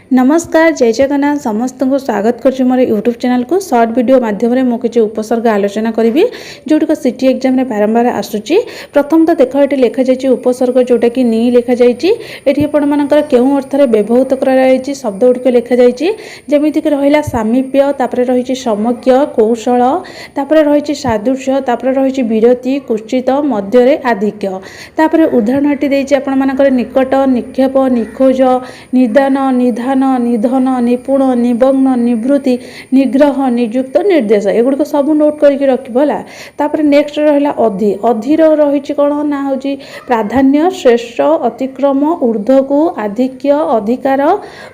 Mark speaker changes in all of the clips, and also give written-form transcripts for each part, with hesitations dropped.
Speaker 1: ନମସ୍କାର, ଜୟ ଜଗନ୍ନାଥ। ସମସ୍ତଙ୍କୁ ସ୍ୱାଗତ କରୁଛି ମୋର ୟୁଟ୍ୟୁବ୍ ଚ୍ୟାନେଲକୁ। ସର୍ଟ ଭିଡ଼ିଓ ମାଧ୍ୟମରେ ମୁଁ କିଛି ଉପସର୍ଗ ଆଲୋଚନା କରିବି, ଯେଉଁଗୁଡ଼ିକ ସିଟି ଏକ୍ଜାମ୍ରେ ବାରମ୍ବାର ଆସୁଛି। ପ୍ରଥମତଃ ଦେଖ, ଏଠି ଲେଖାଯାଇଛି ଉପସର୍ଗ ଯେଉଁଟାକି ନି ଲେଖାଯାଇଛି। ଏଠି ଆପଣମାନଙ୍କର କେଉଁ ଅର୍ଥରେ ବ୍ୟବହୃତ କରାଯାଇଛି, ଶବ୍ଦ ଗୁଡ଼ିକ ଲେଖାଯାଇଛି। ଯେମିତିକି ରହିଲା ସାମୀପ୍ୟ, ତାପରେ ରହିଛି ସମକ୍ଷ, କୌଶଳ, ତାପରେ ରହିଛି ସାଦୃଶ୍ୟ, ତାପରେ ରହିଛି ବିରତି, କୁତ୍ସିତ, ମଧ୍ୟରେ, ଆଧିକ୍ୟ। ତାପରେ ଉଦାହରଣ ଏଠି ଦେଇଛି ଆପଣମାନଙ୍କର ନିକଟ, ନିକ୍ଷେପ, ନିଖୋଜ, ନିଦାନ, ନିଧାନ, ନିଧନ, ନିପୁଣ, ନିମଗ୍ନ, ନିବୃତ୍ତି, ନିଗ୍ରହ, ନିଯୁକ୍ତ, ନିର୍ଦ୍ଦେଶ। ଏଗୁଡ଼ିକ ସବୁ ନୋଟ୍ କରିକି ରଖିବ, ହେଲା। ତାପରେ ନେକ୍ସଟ ରହିଲା ଅଧି। ଅଧିର ରହିଛି କ'ଣ ନା ହେଉଛି ପ୍ରାଧାନ୍ୟ, ଶ୍ରେଷ୍ଠ, ଅତିକ୍ରମ, ଉର୍ଦ୍ଧ୍ୱକୁ, ଆଧିକ୍ୟ, ଅଧିକାର,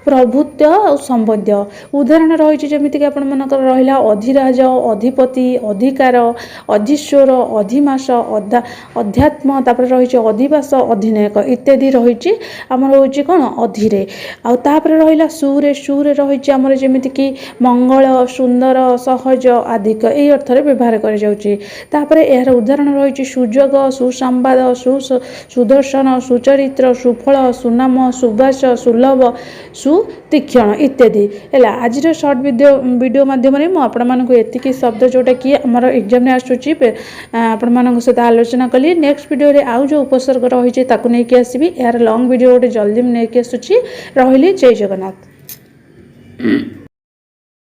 Speaker 1: ପ୍ରଭୁତ୍ୱ ଆଉ ସମ୍ବନ୍ଧୀୟ। ଉଦାହରଣ ରହିଛି ଯେମିତିକି ଆପଣମାନଙ୍କର ରହିଲା ଅଧିରାଜ, ଅଧିପତି, ଅଧିକାର, ଅଧିଶ୍ୱର, ଅଧିମାସ, ଅଧ୍ୟାତ୍ମ। ତାପରେ ରହିଛି ଅଧିବାସ, ଅଧିନାୟକ ଇତ୍ୟାଦି ରହିଛି ଆମର ହେଉଛି କ'ଣ ଅଧିରେ। ଆଉ ତାପରେ ରହିଲା ସୁରେ। ସୁରେ ରହିଛି ଆମର ଯେମିତିକି ମଙ୍ଗଳ, ସୁନ୍ଦର, ସହଜ, ଆଧିକ, ଏଇ ଅର୍ଥରେ ବ୍ୟବହାର କରାଯାଉଛି। ତାପରେ ଏହାର ଉଦାହରଣ ରହିଛି ସୁଯୋଗ, ସୁସମ୍ବାଦ, ସୁଦର୍ଶନ, ସୁଚରିତ୍ର, ସୁଫଳ, ସୁନାମ, ସୁବାସ, ସୁଲଭ, ସୁତୀକ୍ଷଣ ଇତ୍ୟାଦି। ହେଲା, ଆଜିର ସର୍ଟ ଭିଡ଼ିଓ ମାଧ୍ୟମରେ ମୁଁ ଆପଣମାନଙ୍କୁ ଏତିକି ଶବ୍ଦ ଯେଉଁଟାକି ଆମର ଏକ୍ଜାମ୍ରେ ଆସୁଛି, ଆପଣମାନଙ୍କ ସହିତ ଆଲୋଚନା କଲି। ନେକ୍ସଟ ଭିଡ଼ିଓରେ ଆଉ ଯେଉଁ ଉପସର୍ଗ ରହିଛି, ତାକୁ ନେଇକି ଆସିବି। ଏହାର ଲଙ୍ଗ୍ ଭିଡ଼ିଓ ଗୋଟେ ଜଲ୍ଦି ମୁଁ ନେଇକି ଆସୁଛି। ରହିଲି, ଜୟ ଜଗନ୍ନାଥ।